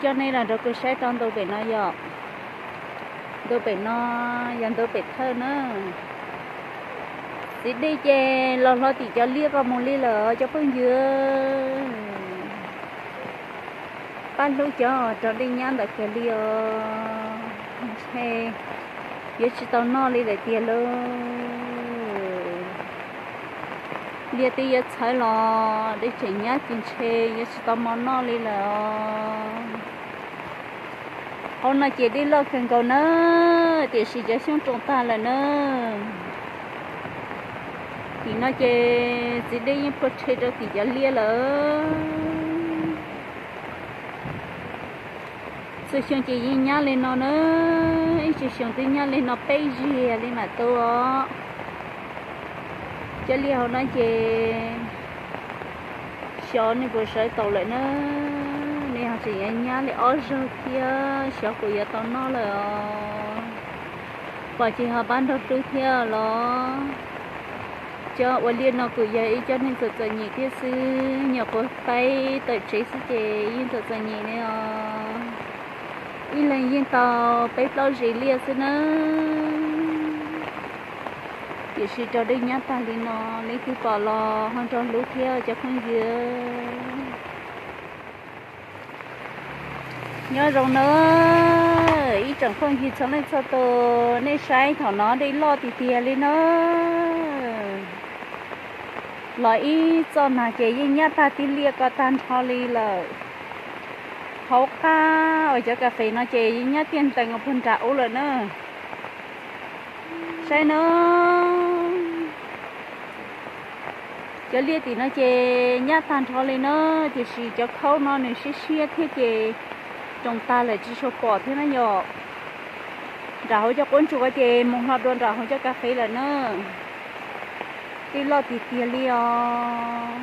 Coj nej los nrog kuv saib rau ntu pem no yom. Ntu pem no yog ntu pem thawj na. Txiv dej ces los hlo tim cov liaj ko mus li lawm cov phooj ywg. Pab hlub cov rog dej nyab ntawm kiag li os. Ntshe yuav tsis tau noj li lawm tiag lauj. Liaj twb yuav txhawv los dej tseem nyab ces ntshe yuav tsis tau mov noj li lawm os. Hauv no ces dej loj kawg nkaus na, tiam sis cov xyoob roos tag lawm na. Tim no ces txiv dej yeej plhuav rhe rau tim cov liaj lawm. Txhua xyoo ces yeej nyab li no na, ib txhia xyoo twb nyab li no peb ziag li mam tu os. Cov liaj hauv no ces xyov nej puas sawv tau lawm na, nej ho tseem yuav nyab li ob zaug thiab xyov puas yuav tau noj lawm os. Pom ces ho pab nrog hlub thiab los. Cov ua liaj no kuj yog ib cov neeg txom txom nyem thiab xwb, nyuam qhuav pib tawm tsev xwb ces yeej txom txom nyem li os. Ib leeg yeej tau peb plaub zes liaj xwb nawb. Tiam sis rog dej nyab tag li no, leej twg pom los ho nrog hlub thiab cov phooj ywg. Nyob zoo na ib tsoom phooj ywg txhua leej txhua tus, nej saib thaum no dej loj tiag tiag li na. Los ib txoj nag ces yeej nyab tag tib liaj ko tag nrho li lawm. Hauv qab uas cov kas fes no ces yeej nyab tiaj ntees puag nram ub lawm na. Saib na, cov liaj tim no ces nyab tag nrho li na, tiam sis cov khaub no nws siab siab thiab ces roos tag lawm tsis tshua pom thiab na yom. Nram hauv cov quav ntsuag ces mus hlo dua nram hauv cov kas fes lawm na. Dej loj tiag tiag li os.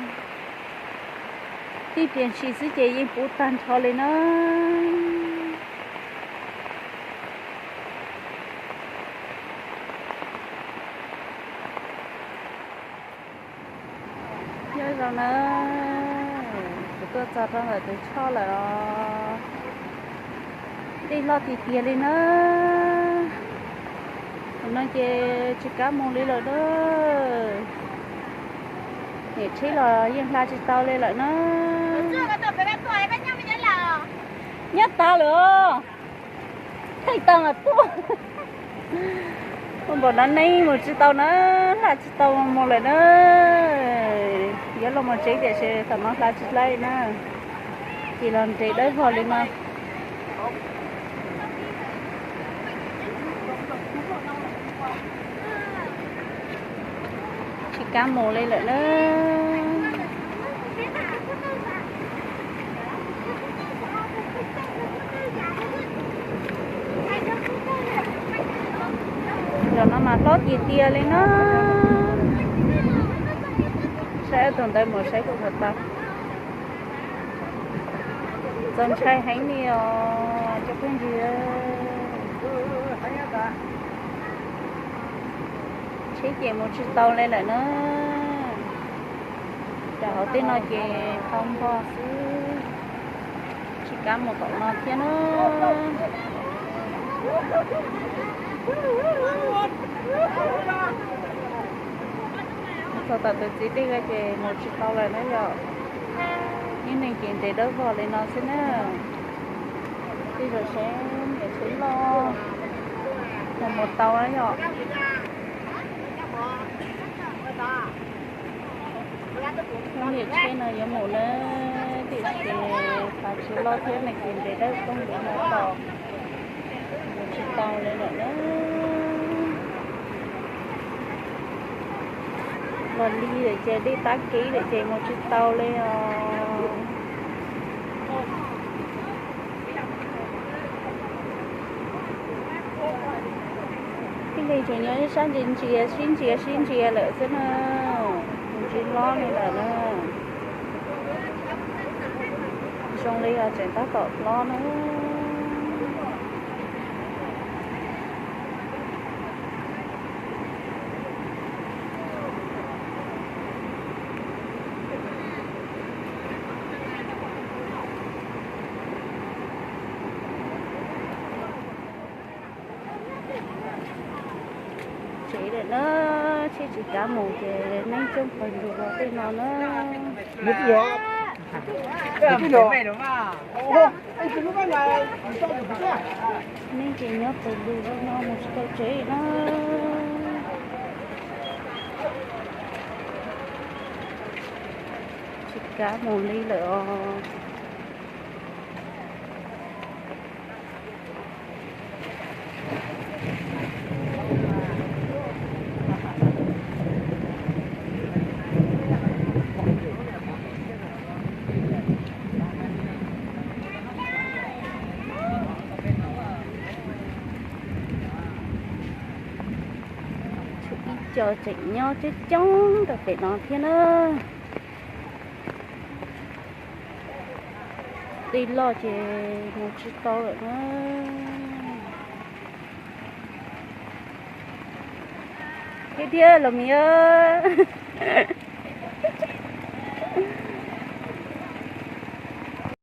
Tib pliag ntshis xwb ces yeej puv tag nrho li na. Nyob zoo na, kuv tuaj txog rau ntawm tus choj lawm os. Dej loj tiag tiag li na. Thaum no ces tsis kam mus li lawm na. Niam tsheb los yeej hla tsis tau li lawm na. Nyob tas lawm os. Theej tag mas tuaj. Ua npaum no neeg mus tsis tau na, hla tsis tau mus lawm na. Yuav los mus tsev tiam sis thaum no hla tsis laib na. Ces los nres dawb vog li no. Tsis kam mus li lawm na. Zaum no mas hlob tiag tiag li na. Saib tus ntawd mus saib kuv puas tau. Txaus ntshai heev li os cov phooj ywg. Tsheb ces mus tsis tau li lawm na. Cov hauv tej no ces tau npog xwb, tsis kam mus tom no thiab na. Txog tom tus txiv dej ces mus tsis tau lawm na yom. Ib neeg ces nres dawb vog li no xwb na. Tej zaum seb niam tsheb loj, mus mus tau na yom. Niam tsheb no yuav mus na, tiam sis xav tsis loj thiab ne, ces nres dawb vog li no tos, mus tsis tau li lawm na. Los li lawm ces dej tab kev lawm ces mus tsis tau li os. Tib neeg tseem nyob ib sab ntsia ntsia sib ntsia sib ntsia lawm xwb na, ntsis hlob li lawm na. Zoo li tseem tab tom hlob na. Na, tsheb tsis kav mus ces neeg coob pawg lug los tej no na. Neeg ces nyob pawg lug no mus tsis tau tsev na. Tsis kav mus li lawm os. Tshuav ib co tseem nyob coob coob rau pem no thiab na. Tej loj ces mus tsis tau lawm na. Thiab thiab los mis.